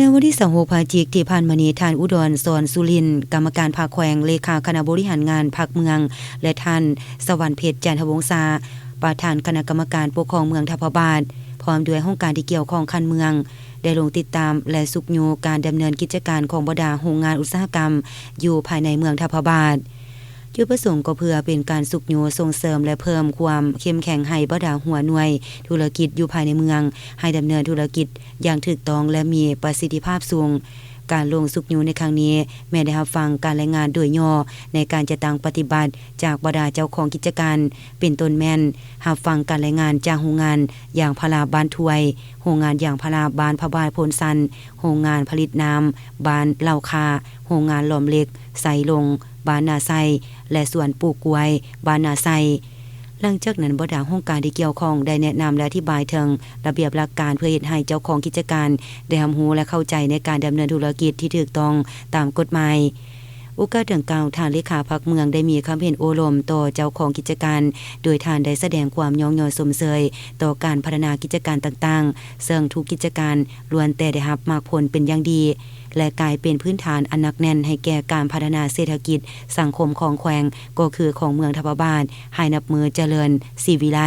ໃນວັນທີຊາວຫົກ ພະຈິກ ທີ່ຜ່ານມານີ້, ທ່ານ ອຸດອນ ສອນສຸລິນ ກຳມະການພັກແຂວງ, ເລຂາຄະນະບໍລິຫານງານພັກເມືອງ ແລະ ທ່ານ ສະຫວັນເພັດ ຈັນທະວົງສາ ປະທານຄະນະກຳມະການປົກຄອງເມືອງທ່າພະບາດ ພ້ອມດ້ວຍຫ້ອງການທີ່ກ່ຽວຂ້ອງຂັ້ນເມືອງ ໄດ້ລົງຕິດຕາມ ແລະ ຊຸກຍູ້ການດຳເນີນກິດຈະການຂອງບັນດາໂຮງງານອຸດສາຫະກຳ ຢູ່ພາຍໃນເມືອງທ່າພະບາດ. ຈຸດປະສົງກໍເພື່ອເປັນການຊຸກຍູ້ສົ່ງເສີມ ແລະ ເພີ່ມຄວາມເຂັ້ມແຂງໃຫ້ບັນດາຫົວໜ່ວຍທຸລະກິດຢູ່ພາຍໃນເມືອງ ໃຫ້ດຳເນີນທຸລະກິດຢ່າງຖືກຕ້ອງ ແລະ ມີປະສິດທິພາບສູງ. ການລົງຊຸກຍູ້ໃນຄັ້ງນີ້ ແມ່ນໄດ້ຮັບຟັງການລາຍງານໂດຍຫຍໍ້ໃນການຈັດຕັ້ງປະຕິບັດຈາກບັນດາເຈົ້າຂອງກິດຈະການ, ເປັນຕົ້ນແມ່ນຮັບຟັງການລາຍງານຈາກໂຮງງານຢາງພາລາບ້ານຖ້ວຍ, ໂຮງງານຢາງພາລາບ້ານພະບາດໂພນຊັນ, ໂຮງງານຜະລິດນ້ຳບ້ານເຫຼົ່າຄາ, ໂຮງງານຫຼອມເຫຼັກໄຊລົງບ້ານນາໄຊ ແລະ ສວນປູກກ້ວຍບ້ານນາໄຊ. ຫຼັງຈາກນັ້ນ, ບັນດາຫ້ອງການທີ່ກ່ຽວຂ້ອງໄດ້ແນະນຳ ແລະ ອະທິບາຍເຖິງລະບຽບຫຼັກການ ເພື່ອເຮັດໃຫ້ເຈົ້າຂອງກິດຈະການໄດ້ຮັບຮູ້ ແລະ ເຂົ້າໃຈໃນການດຳເນີນທຸລະກິດທີ່ຖືກຕ້ອງຕາມກົດໝາຍ. ໂອກາດດັ່ງກ່າວ, ທ່ານເລຂາພັກເມືອງໄດ້ມີຄຳເຫັນໂອ້ລົມຕໍ່ເຈົ້າຂອງກິດຈະການ, ໂດຍທ່ານໄດ້ສະແດງຄວາມຍ້ອງຍໍຊົມເຊີຍຕໍ່ການພັດທະນາກິດຈະການຕ່າງໆ, ເຊິ່ງທຸກກິດຈະການລ້ວນແຕ່ໄດ້ຮັບໝາກຜົນເປັນຢ່າງດີ ແລະ ກາຍເປັນພື້ນຖານອັນໜັກແໜ້ນໃຫ້ແກ່ການພັດທະນາເສດຖະກິດສັງຄົມຂອງແຂວງ, ກໍຄືຂອງເມືອງທ່າພະບາດ ໃຫ້ນັບມື້ຈະເລີນສີວິໄລ.